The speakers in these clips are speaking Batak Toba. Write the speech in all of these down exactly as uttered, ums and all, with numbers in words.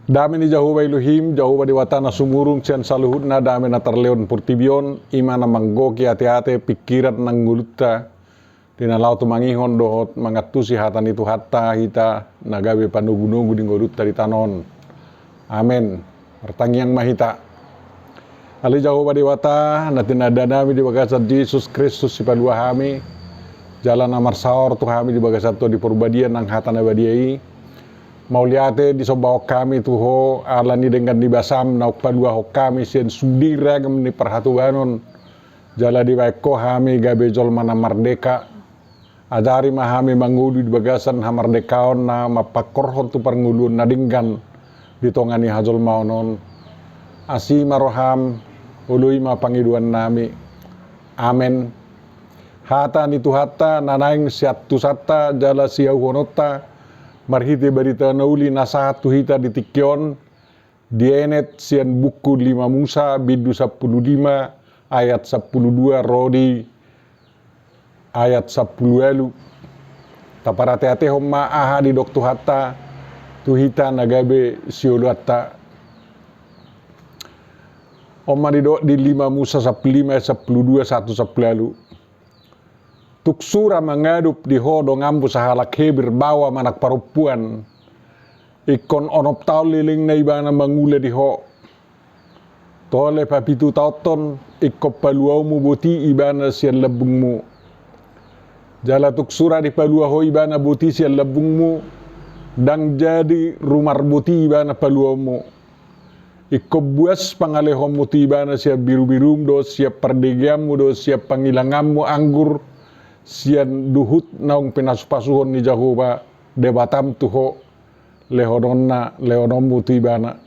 Dame ni Jahowa Elohim, Jahowa Debata na sumurung sian saluhutna dame na tarlehon portibi on, i ma na manggohi ateate, pingkiran nang ngolunta, di na laho tumangihon dohot mangantusi hata ni Tuhanta, hita na gabe panogunogu ni ngolunta di tano on. Amen. Martangiang ma hita. Ale Jahowa Debata, na tinadannami di bagasan Jesus Kristus Sipalua hami, jala na marsaor tu hami di bagasan Tondi Parbadia nang hata na badia i. Mauliate disombahon hami tu Ho, ala ni denggan ni basam naung paluahon hami sian sude ragam ni parhatobanon, jala dibahen Ho hami gabe jolma na mardeka. Ajari ma hami mangolu di bagasan hamardekaon na mampangkorhon tu parngoluon na denggan di tonga ni hajolmaon on. Asi ma roham, oloi ma pangidoannami. Amen. Hata ni Tuhanta na naeng siantusanta jala siauhononta marhite barita na uli na sahat tu hita di tingki on, dienet sian buku lima Musa bindu sampulu lima ayat sampulu dua ro di ayat sampulu ualu. Taparateatehon ma aha didok Tuhanta tu hita na gabe sioloanta. On ma didok di lima Musa sampulu lima ayat sampulu dua sahat tu sampulu ualu. Tung sura mangadup di ho donganmu sahalak Heber baoa manang parompuan, ingkon onom taon lelengna ibana mangula di ho. Tole papitutaonhon, ingkon paluaonmu boti ibana sian lambungmu. Jala tung sura dipalua ho ibana boti sian lambungmu, ndang jadi rumar boti ibana paluaonmu. Ingkon buas pangalehonmu tu ibana sian birubirumuna do, sian pardegeanmu do, sian pangilanganmu anggur, sian duhut naung pinasupasuhon ni Jahowa Debatam tu ho, lehononna, lehononmu tu ibana.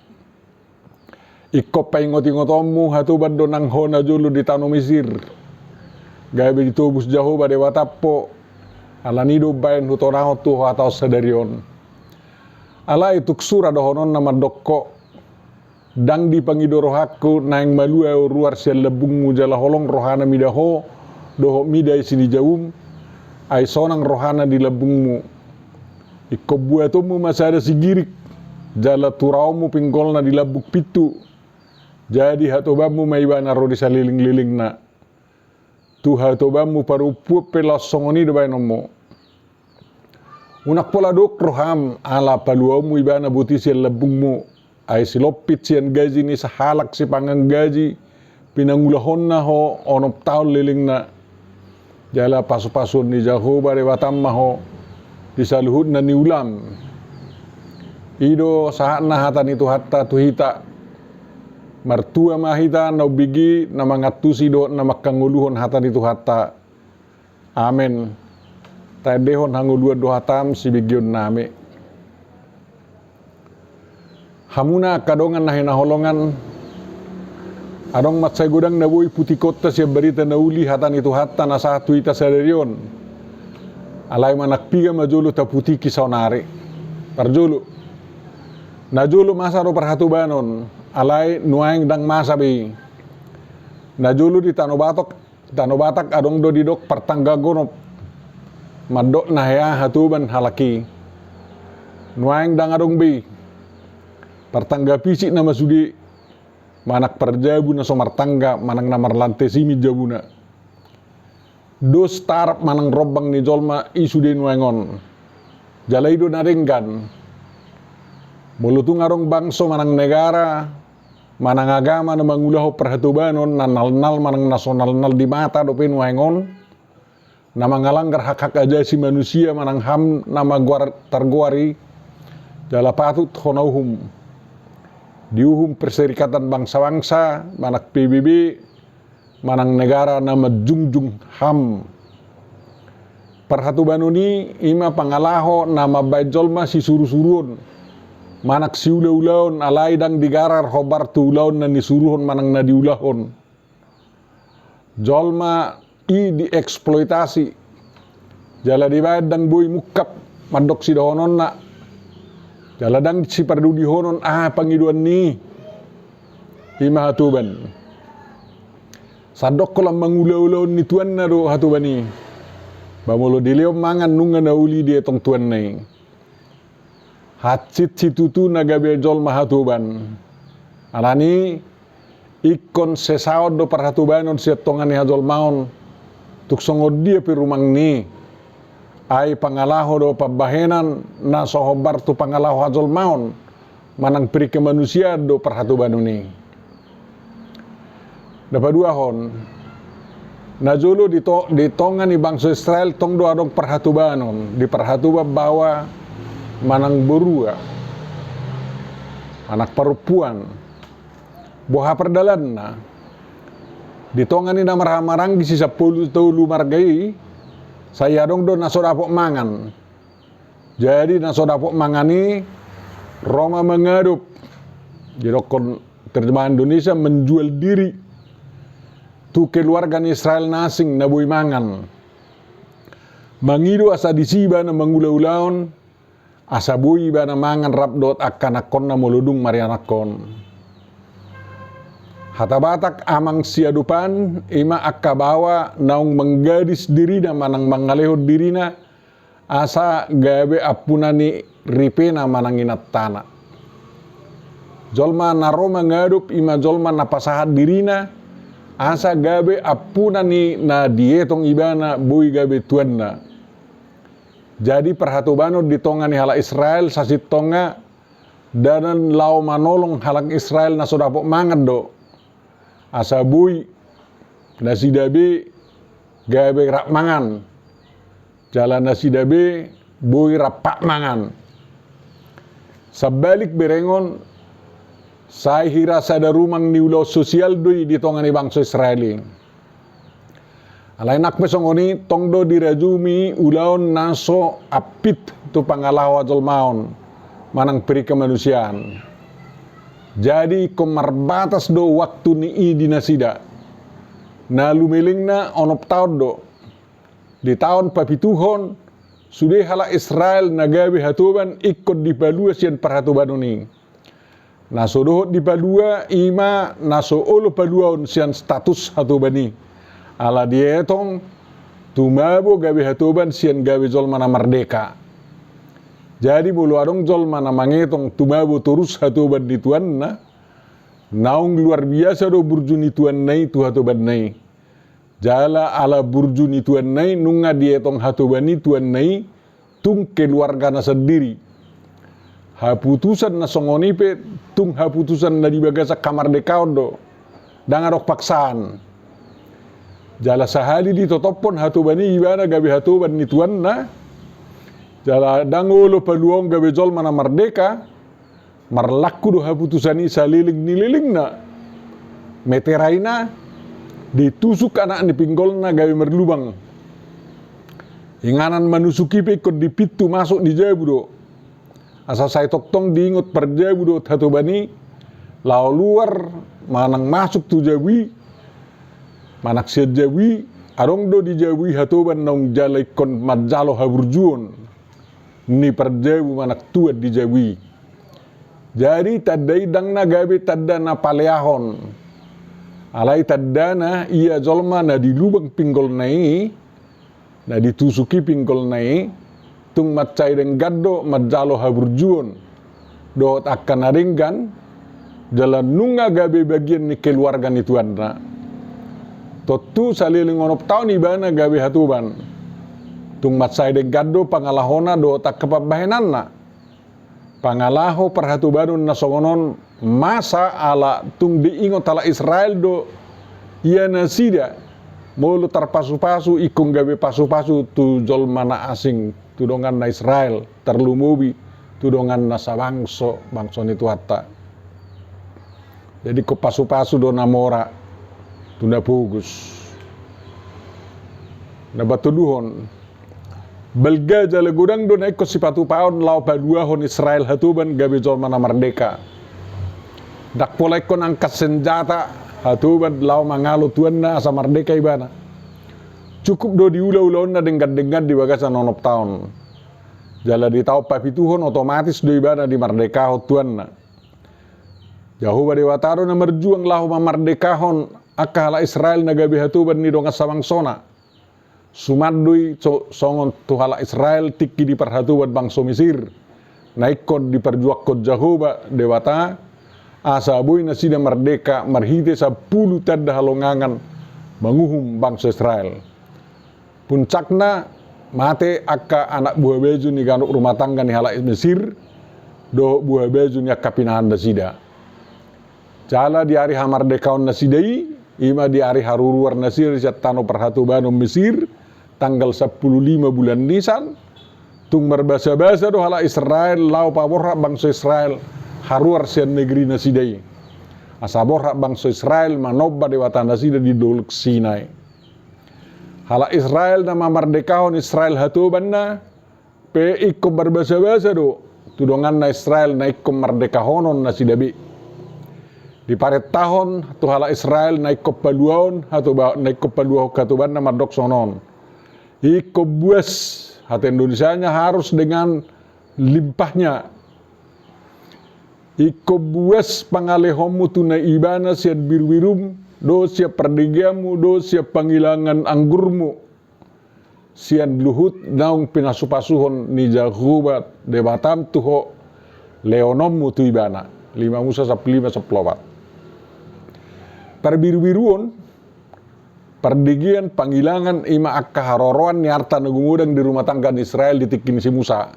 Ingkon paingotingotonmu hatoban do nang ho najolo di tano Misir, gabe ditobus Jahowa Debatam ho, ala ni i do umbahen hutonahon tu ho hata on sadari on. Alai tung sura dohononna mandok ho, ndang dipangido rohangku naeng malua ahu ruar sian lambungmu jala holong rohana mida ho dohot mida isi ni jabum, ai sonang rohana di lambungmu. Ingkon buatonmu ma sada sigirik, jala turaonmu pinggolna di lambung pintu. Jadi hatobanmu ma ibana ro di salelenglelengna. Tu hatobanmu parompuan pe laos songon i do baenonmu. Unang pola dok roham ala paluaonmu ibana boti sian lambungmu, ai silompit sian gaji ni sahalak sipangan gaji pinangulahonna ho onom taon lelengna. Jala pasupasuon ni Jahowa Debatam ma ho di saluhutna ni ulaam. I do sahatna hata ni Tuhanta tu hita. Martua ma hita na umbege na mangantusi dohot na mangkangoluhon hata ni Tuhanta. Amen. Taendehon hangoluan do hatam sibegeonnami. Hamuna angka dongan na hinaholongan, adong mansai godang na boi putikonta sian barita na uli hata ni Tuhanta na sahat tu hita sadari on. Alai manang piga ma jolo taputiki saonari? Parjolo, najolo masa do parhatobanon, alai nuaeng ndang masa be i. Najolo di Tano Batak, Tano Batak adong do didok partangga gonop. Mandok na hea hatoban halak i. Nuaeng ndang adong be i. Partangga pisik nama sude, manang parjabu na so martangga, manang na marlante simin jabuna. Dos tarap manang rombang ni jolma i sude nuaeng on. Jala i do na denggan. Molo tung adong bangso manang negara, manang agama na mangulahon parhatobanon na nalnal manang na so nalnal di mata dope nuaeng on, na mangalanggar hak-hak ajasi manusia manang ham na magoar targoar i, jala patut hona uhum. Diuhum Perserikatan Bangsa-Bangsa, manang P B B, manang negara na manjungjung ham. Parhatobanon i, i ma pangalaho na mambaen jolma sisurusuruon, manang siulaulaon, alai ndang digarar hombar tu ulaon na nisuruhon manang na diulahon. Jolma i dieksploitasi. Jala dibaen ndang boi mungkap mandok sidohononna. Jala ndang sipardudihonon aha pangidoan ni i. I ma hatoban. Sandok holan mangulaulaon ni tuanna do hatoban i. Ba molo dilehon mangan nunga na uli dietong tuanna i. Hansit situtu na gabe jolma hatoban. Alani ingkon sesaon do parhatobanon sian tonga ni hajolmaon, tung songon dia pe rumangni. Ai pangalaho do pambahenan na so hombar tu pangalaho hajolmaon manang perikemanusiaan do parhatobanon i. Na paduahon, najolo di, to, di tonga ni bangso Israel tong do adong parhatobanon, diparhatoban baoa manang borua, anak parompuan. Boha pardalanna? Di tonga ni na marhahamaranggi sisampulu tolu marga i, sai adong do na so dapot mangan. Jadi na so dapot mangan i ro ma mangadop, didokkon terjemahan Indonesia, menjual diri tu keluarga ni Israel na asing na boi mangan. Mangido asa disi ibana mangulaulaon, asa boi ibana mangan rap dohot angka anakkonna molo dung marianakkon. Hata Batak amang siadopan, ima angka baoa naung manggadis dirina manang mangalehon dirina, asa gabe ampuna ni ripena manang inantana. Jolma na ro mangadop ima jolma na pasahat dirina, asa gabe ampuna ni na dietong ibana boi gabe tuanna. Jadi parhatobanon di tonga ni halak Israel sasintongna dalan laho manolong halak Israel na so dapot mangan do. Asa boi nasida be gabe rap mangan. Jala nasida be boi rap mangan. Sambalik berengon, sai hira sada rumang ni ulaon sosial do i di tonga ni bangso Israel i. Alai nang pe songon i tong do dirajumi ulaon na so ampit tu pangalaho hajolmaon manang perikemanusiaan. Jadi ingkon marbatas do waktu ni i di nasida. Na lumelengna onom taon do. Di taon papituhon, sude halak Israel na gabe hatoban ingkon dipalua sian parhatobanon i. Na so dohot dipalua ima na so olo paluaon sian status hatoban i. Ala dietong tumabo gabe hatoban sian gabe jolma na mardeka. Jadi molo adong jolma na mangetong tumabo torus hatoban ni tuanna, naung luar biasa do burju ni tuanna i tu hatobanna i. Jala ala burju ni tuanna i nunga dietong hatoban i tuanna i tung keluargana sandiri. Haputusan na songon i pe tung haputusan na di bagasan hamardekaon do. Ndang adong paksaan. Jala sahali ditotophon hatoban i ibana gabe hatoban ni tuanna. Jala ndang olo paluaon gabe jolma na mardeka. Marlaku do haputusan i saleleng ni lelengna. Metera i na ditusuk anak ni pinggolna gabe marlubang. Inganan manusuk i pe ingkon di pintu masuk ni jabu do. Asa sai tongtong diingot parjabu dohot hatoban i, laho luar manang masuk tu jabu i, manang sian jabu i, adong do di jabu i hatoban naung jala ingkon manjalo haburjuon ni parjabu manang tuan di jabu i. Jadi tanda i ndang na gabe tanda na paleahon. Alai tandana ia jolma na di lubang pinggolna i, na ditusuk i pinggolna i, tung mansai denggan do manjalo haburjuon dohot angka na denggan, jala nunga gabe bagian ni keluarga ni tuanna. Tontu saleleng onom taon ibana gabe hatoban. Tung mansai denggan do pangalahona dohot angka pambahenanna. Pangalaho parhatobanon na songon on masa ala tung diingot halak Israel do ia nasida molo tarpasupasu ingkon gabe pasupasu tu jolma na asing, tu donganna Israel, tarlumobi tu donganna sabangso, bangso ni Tuhanta. Jadi ingkon pasupasu do na mora tu na pogos. Na patoluhon, balga jala godang do na ingkon sipatupaon laho paluahon Israel hatoban gabe jolma na mardeka. Ndang pola ingkon angkat senjata hatoban laho mangalo tuanna asa mardeka ibana. Cukup do diula ulaonna denggan-denggan di bagasan onom taon. Jala di taon papituhon otomatis do ibana dimardekahon tuanna. Jahowa Debata do na marjuang laho mamardekahon angka halak Israel na gabe hatoban ni dongan sabangsona. Suman do i so, songon tu halak Israel tingki diparhatoban bangso Mesir. na ingkon diparjuangkon Jahowa Debata, asa boi nasida mardeka marhite sampulu tanda halongangan manguhum bangso Israel. Puncakna, mate angka anak buha baju ni ganup rumah tangga ni halak Mesir, dohot buha baju ni angka pinahan nasida. Jala di ari hamardekaon nasida i, ima di ari haruruar nasida sian tano parhatobanon Mesir, tanggal sampulu lima bulan Nisan, tung marbasabasa do halak Israel laho paborhat bangso Israel haruar sian negeri nasida i. Asa borhat bangso Israel manomba Debata nasida di Dolok Sinai. Halak Israel na mamardekahon Israel hatobanna pe ingkon marbasabasa do tu donganna Israel na ingkon mardekahonon nasida be. Diparentahon tu halak Israel na ingkon paluaon hatoba-, na ingkon paluahon hatobanna mandok songon on. Ingkon buas, hata Indonesianya harus dengan limpahnya. Ingkon buas pangalehonmu tu na ibana sian birubirum, dohot sian pardegeanmu, dohot sian pangilangan anggurmu, sian luhut naung pinasupasuhon ni Jahowa Debatam tu ho lehononmu tu ibana. Lima Musa sampulu lima sampulu opat. Parbirubiruon, pardegean, pangilangan, ima angka haroroan ni arta na gumodang di rumah tangga ni Israel di tingki ni si Musa.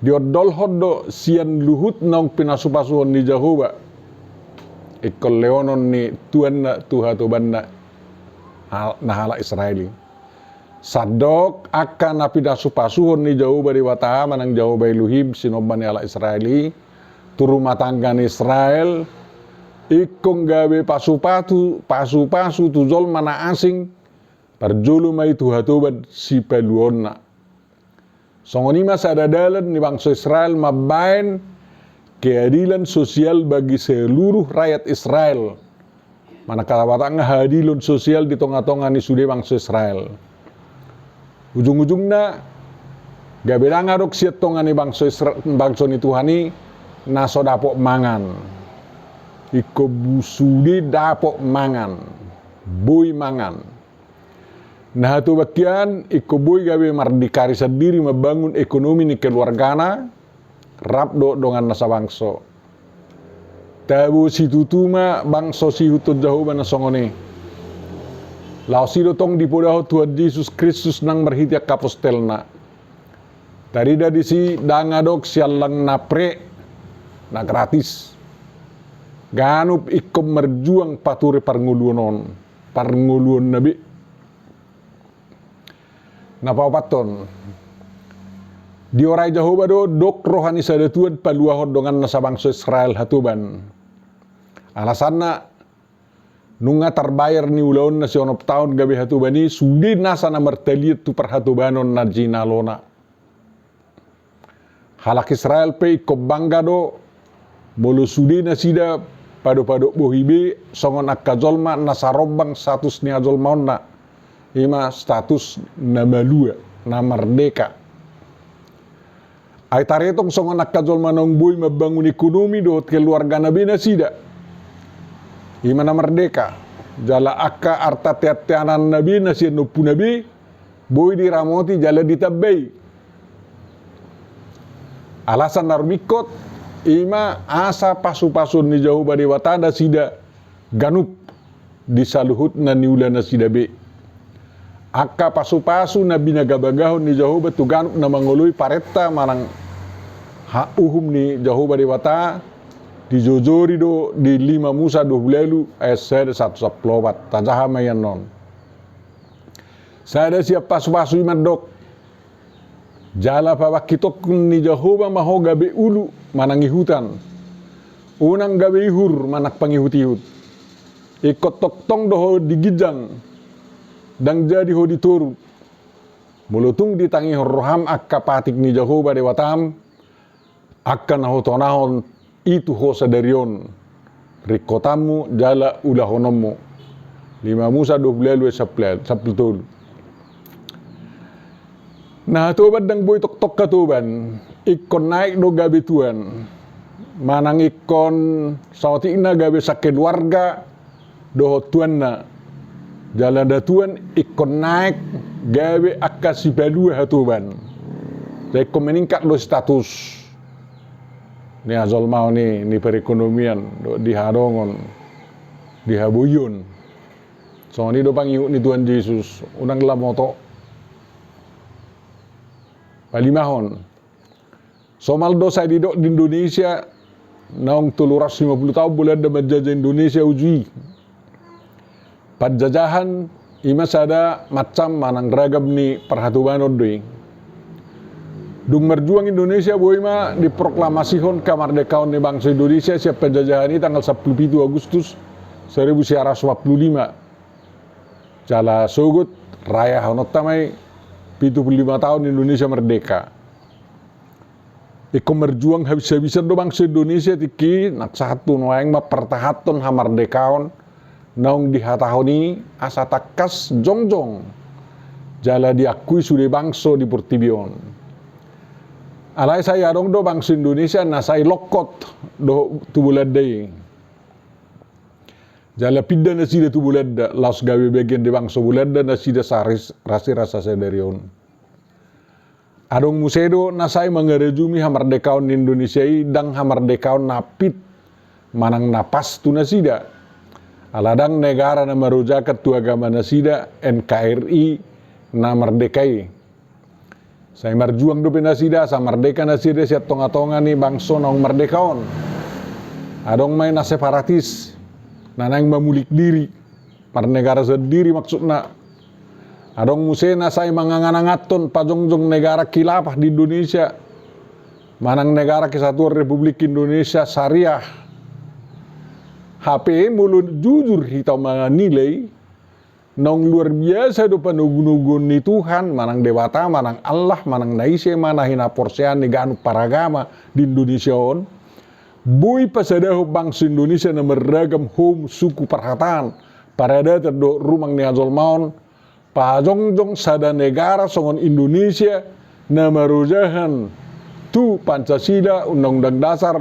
Diondolhon do sian luhut naung pinasupasuhon ni Jahowa, ingkon lehonon ni tuanna tu hatobanna hal-, na halak Israel i. Sandok angka na pinasupasuhon ni Jahowa Debata manang Jahowa Elohim sinomba ni halak Israel i, tu rumah tangga ni Israel, ingkon gabe pasupatu, pasupasu tu jolma na asing, parjolo ma i tu hatoban sipaluaonna. Songon i ma sada dalan ni bangso Israel mambaen keadilan sosial bagi seluruh rakyat Israel. Manang kata Batak nga hadilon sosial di tonga-tonga ni sude bangso Israel. Ujung-ujungna, gabe ndang adong sian tonga ni bangso Isra-, bangso ni Tuhan i na so dapot mangan. Ingkon bu-, sude dapot mangan. Boi mangan. Na hatoban hian, ingkon boi gabe mardikari sandiri mambangun ekonomi ni keluargana, rap dohot donganna sabangso. Tabo situtu ma bangso siihuthon Jahowa na songon i. Laos i do tong dipodahon Tuhan Jesus Kristus nang marhite angka apostelna. Tarida disi ndang adong siallang na pre, na gratis. Ganup ingkon marjuang pature parngoluon on, parngoluonna be. Na paopathon. Diorai Jahowa do, dok roha ni sada Tuhan paluahon donganna sabangso Israel hatoban. Alasanna, nunga tarbayar ni ulaonna sionom taon gabe hatoban i sude nasa na martalian tu parhatobanon na jinalona. Halak Israel pe ingkon bangga do, molo sude nasida padop-padop bohi be songon angka jolma na sarombang status ni hajolmaonna, ima status na malua, na mardeka. Ai taretong songon angka jolma naung boi mambangun ekonomi dohot keluargana be nasida, ima na mardeka. Jala angka arta tean-teananna be na sian ompuna be, boi diramoti jala ditambai. Alasan na rumingkot, ima asa pasu-pasuon ni Jahowa Debata nasida ganup di saluhutna niula nasida be. Angka pasu-pasu na binagabagahon ni Jahowa tu ganup na mangoloi parenta manang hak uhum ni Jahowa Debata, dijojori do di lima Musa dua pulu ualu ayat sada sahat sampulu opat. Tajaha ma i annon. Sada sian pasu-pasu i mandok, jala pabangkithon ni Jahowa ma ho gabe ulu manang ihutan. Unang gabe ihur manang pangihut-ihut. Ingkon tongtong do ho di ginjang, ndang jadi ho di toru. Molo tung ditangihon roham angka patik ni Jahowa Debatam, angka na hutonahon i tu ho sadari on, ringkotanmu jala ulahononmu. Lima Musa dua pulu ualu ayat sampulu tolu. Na hatoban ndang boi tongtong hatoban, ingkon naek do gabe tuan. Manang ingkon saotikna gabe sakeluarga dohot tuanna. Jala nda tuan ingkon naek gabe angka sipalua hatoban. Jadi ingkon meningkat do status. ni hajolmaon i, ni perekonomian, dohot di hadongan, di haboion. Songon i do pangihut ni Tuhan Jesus, unang lam oto. Palimahon, somal do sai didok di Indonesia, naung tolu ratus lima puluh taon Belanda manjajah Indonesia uju i. Panjajahan i ma sada macam manang ragam ni parhatobanon do i. Dung marjuang Indonesia, boi ma diproklamasi hon kamardekaon ni bangso Indonesia sian panjajahan i tanggal sampulu pitu Agustus saribu sia ratus opat pulu lima. Jala sogot rayahononta ma i pitu pulu lima taon Indonesia merdeka. Ingkon marjuang habis-habisan do bangso Indonesia tingki i, nang sahat tu nuaeng mampartahanhon hamardekaon naung dihatahon i asa tangkas jongjong jala diakui sude bangso di portibi on. Alai sai adong do bangso Indonesia na sai longkot dohot tu Belanda i. Jala pinda nasida tu Belanda, laos gabe bagian ni bangso Belanda nasida saris-, rasirasa sadari on. Adong muse do na sai mangarajumi hamardekaon ni Indonesia i ndang hamardekaon na pit manang na pas tu nasida. Ala ndang negara na marojahan tu agama nasida, N K R I, na mardeka i. Sai marjuang dope nasida asa mardeka nasida sian tonga-tonga ni bangso naung mardeka on. Adong ma i na separatis, na naeng mamulik diri, marnegara sandiri maksudna. Adong muse na sai mangangan-anganhon pajongjong negara khilafah di Indonesia, manang negara kesatuan Republik Indonesia Syariah. Hape molo jujur hita manilai, naung luar biasa do panogu-noguon ni Tuhan, manang Debata, manang Allah, manang na ise ma na hinaporseaan ni ganup paragama di Indonesia on. Boi pasadahon bangso Indonesia na marragam houm, suku, parhataan, paradatan dohot rumang ni hajolmaon, pajongjong sada negara songon Indonesia na marojahan tu Pancasila, Undang-Undang Dasar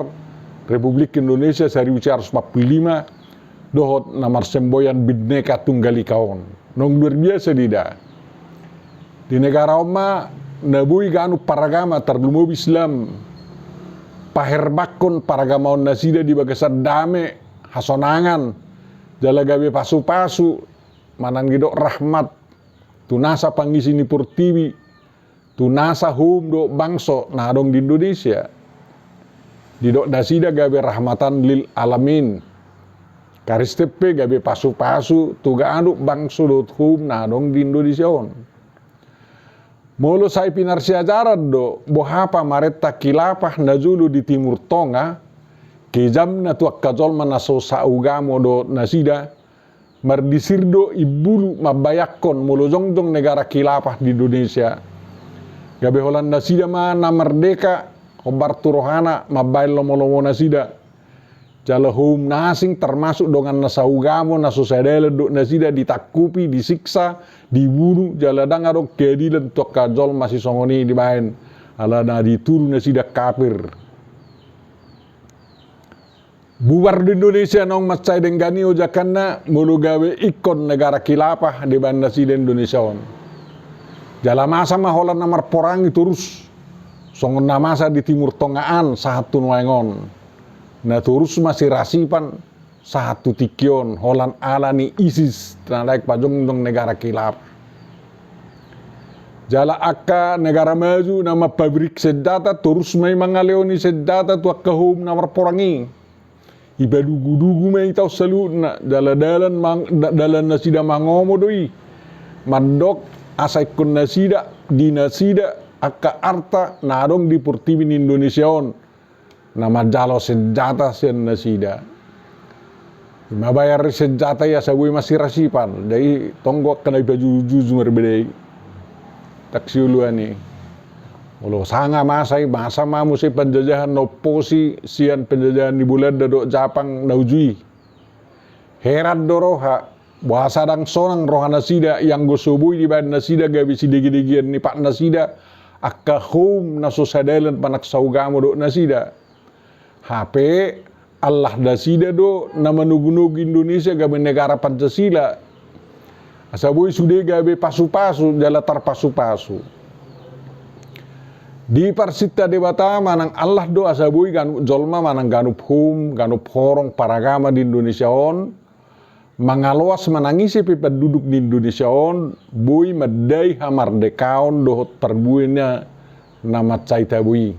Republik Indonesia saribu sia ratus opat pulu lima, dohot na marsemboyan Bhinneka Tunggal Ika on. Naung luar biasa do i da. Di negara on ma na boi ganup paragama, tarlumobi Islam, paherbanghon paragamaon nasida di bagasan dame, hasonangan, jala gabe pasu-pasu, manang didok rahmat, tu nasa pangisi ni portibi, tu nasa houm dohot bangso na adong di Indonesia. Didok nasida gabe rahmatan lil alamin. Kristen pe gabe pasu-pasu tu ganup bangso dohot houm na adong di Indonesia on. Molo sai pinarsiajaran do boha pamarenta khilafah na jolo di Timur Tonga, kejamna tu angka jolma na so saugamo dohot nasida, mardisir do imbulu mambayangkon molo jongjong negara khilafah di Indonesia, gabe holan nasida ma na mardeka, hombar tu rohana mambahen lomo-lomo nasida. Jala houm na asing, termasuk dongan na saugamo, na so sadalan dohot nasida, ditangkupi, disiksa, dibunu, jala ndang adong keadilan tu angka jolma sisongon i dibahen, ala na ditudu nasida kafir. Bubar do Indonesia naung mansai denggan i ojakanna molo gabe ingkon negara khilafah dibahen nasida Indonesia on. Jala masa ma holan na marporangi torus, songon na masa di Timur Tonga an sahat tu nuaeng on. Na torus ma sirasipan sahat tu tingki on, holan ala ni ISIS na laek pajongjong negara khilafah. Jala angka negara maju na mampabrik senjata torus ma i mangalehon senjata tu angka houm na marporang i. Ipadugu-dugu ma i taon saluhutna, jala dalan mang-, da-, dalan nasida mangomo do i. Mandok asa ingkon nasida, di nasida angka arta na adong di portibi ni Indonesia on, na manjalo senjata sian nasida. I ma bayar senjata i asa boi masirasipan, jadi tonggo angka na ipajuju-juju marbeda i. Taksi uluan i. Molo sanga masa i, masa ma muse panjajahan na umposi sian panjajahan ni Bulanda dohot Japang na uju i. Heran do roha, boasa ndang sonang roha nasida, ianggo so boi dibahen nasida gabe sidegedegean ni pat nasida, angka houm na so sadalan manang saugamo dohot nasida. Hape, Allah nasida do na manogunogu Indonesia gabe negara Pancasila. Asa boi sude gabe pasupasu, jala tarpasupasu. Diparsinta Debata manang Allah do asa boi ganup jolma manang ganup hum, ganup horong paragama di Indonesia on, mangaloas manang ise pe panduduk ni Indonesia on, boi mandai hamardekaon dohot parbuena na mansai tabo i.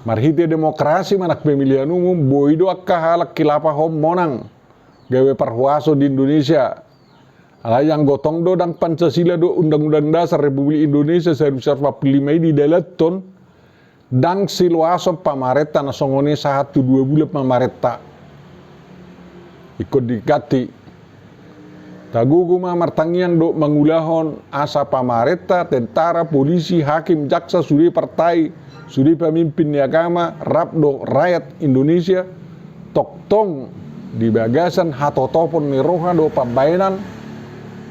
Marhite demokrasi manang pemilihan umum, boi do angka halak khilafah on monang gabe parhuaso di Indonesia. Alai anggo tong do ndang Pancasila dohot Undang-Undang Dasar Republik Indonesia seribu sembilan ratus empat puluh lima i didalanhon, ndang siloason pamarenta na songon i sahat tu dua bulan mamarenta. Ingkon diganti. Tagogo ma martangiang dohot mangulahon asa pamarenta, tentara, polisi, hakim, jaksa, sude partai, sude pamimpin ni agama, rap dohot rakyat Indonesia, tongtong di bagasan hatotopon ni roha dohot pambahenan,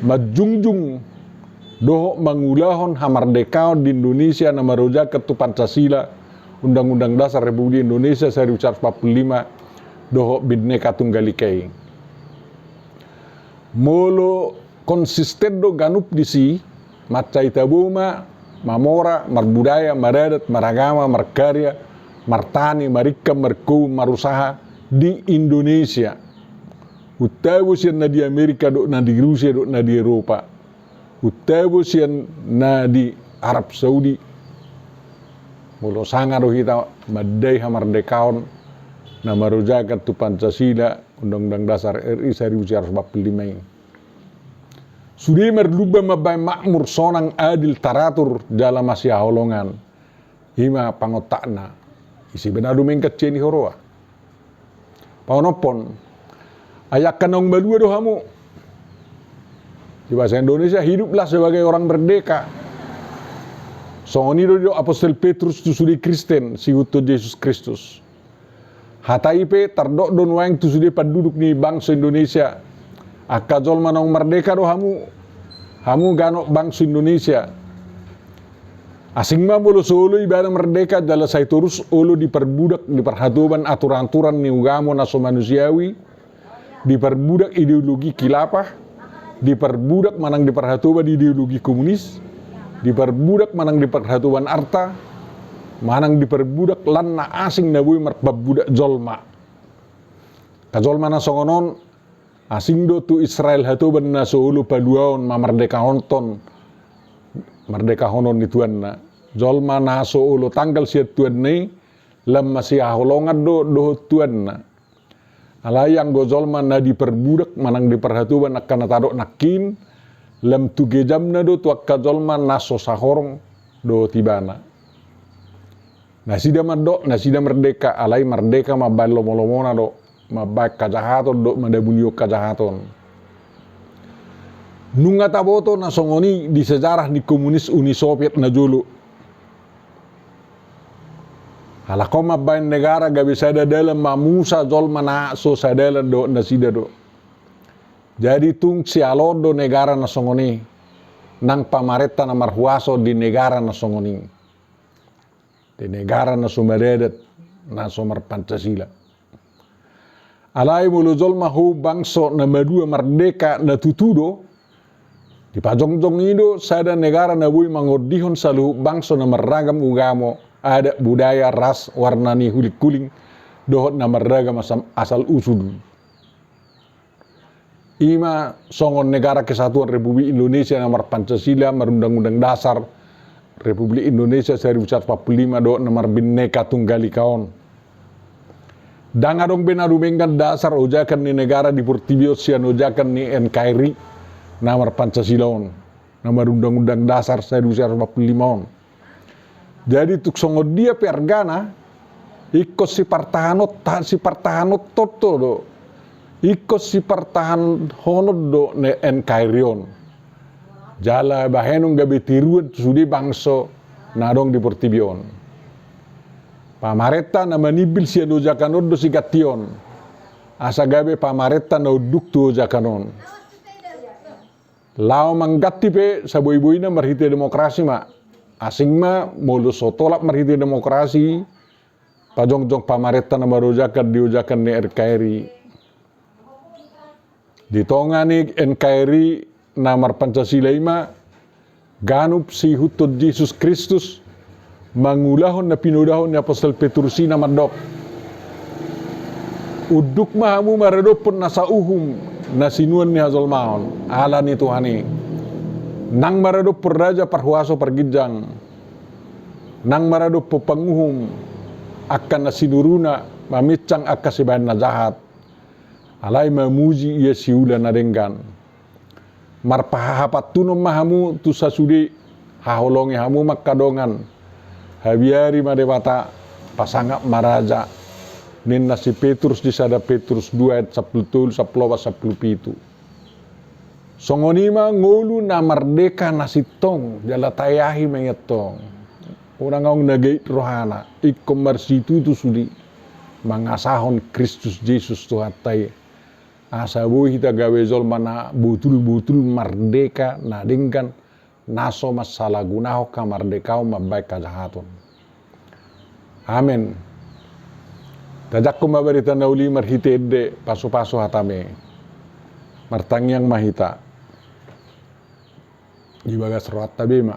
manjungjung dohot mangulahon hamardekaon di Indonesia na marojahan tu Pancasila, Undang-Undang Dasar Republik Indonesia seribu sembilan ratus empat puluh lima, dohot Bhinneka Tunggal Ika i. Molo konsisten do ganup disi, mansai tabo ma mamora, marbudaya, maradat, maragama, markarya, martani, maringkang, markebun, marusaha di Indonesia. Untabo sian na di Amerika dohot na di Rusia dohot na di Eropa. Untabo sian na di Arab Saudi. Molo sanga do hita mandai hamardekaon na marojahan tu Pancasila, Undang-Undang Dasar R I seribu sembilan ratus empat puluh lima i. Sude marlumban mambahen makmur, sonang, adil, taratur jala masihaholongan. I ma pangontakna. Ise be na dumenggan sian i huroha. Paonomhon, ai angka naung malua do hamu. Di bahasa Indonesia, hiduplah sebagai orang merdeka. Songon i do didok Apostel Petrus tu sude Kristen siihuthon Jesus Kristus. Hata i pe tardok do nuaeng tu sude panduduk ni bangso Indonesia. Angka jolma naung mardeka do hamu, hamu ganup bangso Indonesia. Asing ma molo so olo ibana mardeka jala sai torus olo diparbudak, diparhatoban aturan-aturan ni ugamo na so manusiawi, diparbudak ideologi khilafah, diparbudak manang diparhatoban ideologi komunis, diparbudak manang diparhatoban arta, manang diparbudak lan na asing na boi marpambudak jolma. Angka jolma na songon on, asing do tu Israel hatoban na so olo paluaon mamardekahonhon, mardekahonon ni tuanna. Jolma na so olo tanggal sian tuanna i, lam masihaholongan do dohot tuanna. Alai anggo jolma na diparbudak manang diparhatoban angka na tadok nangkin, lam tu gejamna do tu angka jolma na so sahorong dohot ibana. Nasida mandok nasida mardeka, alai mardeka mambahen lomo-lomona do, mambahen hajahaton dohot manabunihon hajahaton. Nunga taboto na songon i di sejarah ni komunis Uni Soviet na jolo. Halak on mambahen negara gabe sada dalan mamusa jolma na so sadalan dohot nasida do. Jadi tung sialoon do negara na songon i, nang pamarenta na marhuaso di negara na songon i. Di negara na so maradat, na so marpancasila. Alai molo jolma ho bangso na malua mardeka na tutu do, dipajongjong i do sada negara na boi mangondihon saluhut bangso na marragam ugamo, adat, budaya, ras, warna ni huling-huling, dohot na marragam asal, asal usul. I ma songon Negara Kesatuan Republik Indonesia na marpancasila, marundang-undang dasar Republik Indonesia seribu sembilan ratus empat puluh lima dohot na marbhinneka tunggal ika on. Ndang adong be na dumenggan dasar ojakan ni negara di portibi on sian ojakan ni N K R I na marpancasila on, na marundang-undang dasar seribu sembilan ratus empat puluh lima on. Jadi tung songon dia pe argana, ingkon sipartahanot-, sipartahanot toto do, ingkon sipartahanhonon do ne N K R I on. Jala bahenon gabe tiruan tu sude bangso na adong di portibi on. Pamarenta na manimbil sian ojakan on do sigantion, asa gabe pamarenta na unduk tu ojakan on. Laho mangganti pe saboi-boina marhite demokrasi ma. Asing ma molo so tolap marhite demokrasi, pajongjong pamarenta na marojakan di ojakan ni N K R I. Di tonga ni N K R I na marpancasila i ma ganup siihuthon Jesus Kristus, mangulahon na pinodohon ni apostel Petrus i na mandok: Unduk ma hamu maradophon nasa uhum na sinuan ni hajolmaon, ala ni Tuhan i. Nang maradophon raja parhuaso parginjang, nang maradophon panguhum angka na sinuruna maminsang angka sibahen na jahat, alai mamuji ia siula na denggan. Marpahahapantunon ma hamu tu sasude, haholongi hamu ma angka dongan, habiari ma Debata, pasangap ma raja, ninna si Petrus di sada Petrus dua ayat sampulu tolu, sampulu opat, sampulu pitu. Songon i ma ngolu na mardeka na sintong, jala taeahi ma i antong. Unang adong na gait rohana, ingkon marsitutu sude mangasahon Kristus Jesus Tuhanta i, asa boi hita gabe jolma na botul-botul mardeka na denggan, na so mansalagunahon hamardekaon mambahen hajahaton. Amen. Tajangkon ma barita na uli marhite ende, pasu-pasu hatami. Martangiang ma hita. Di bagas rohanta be ma.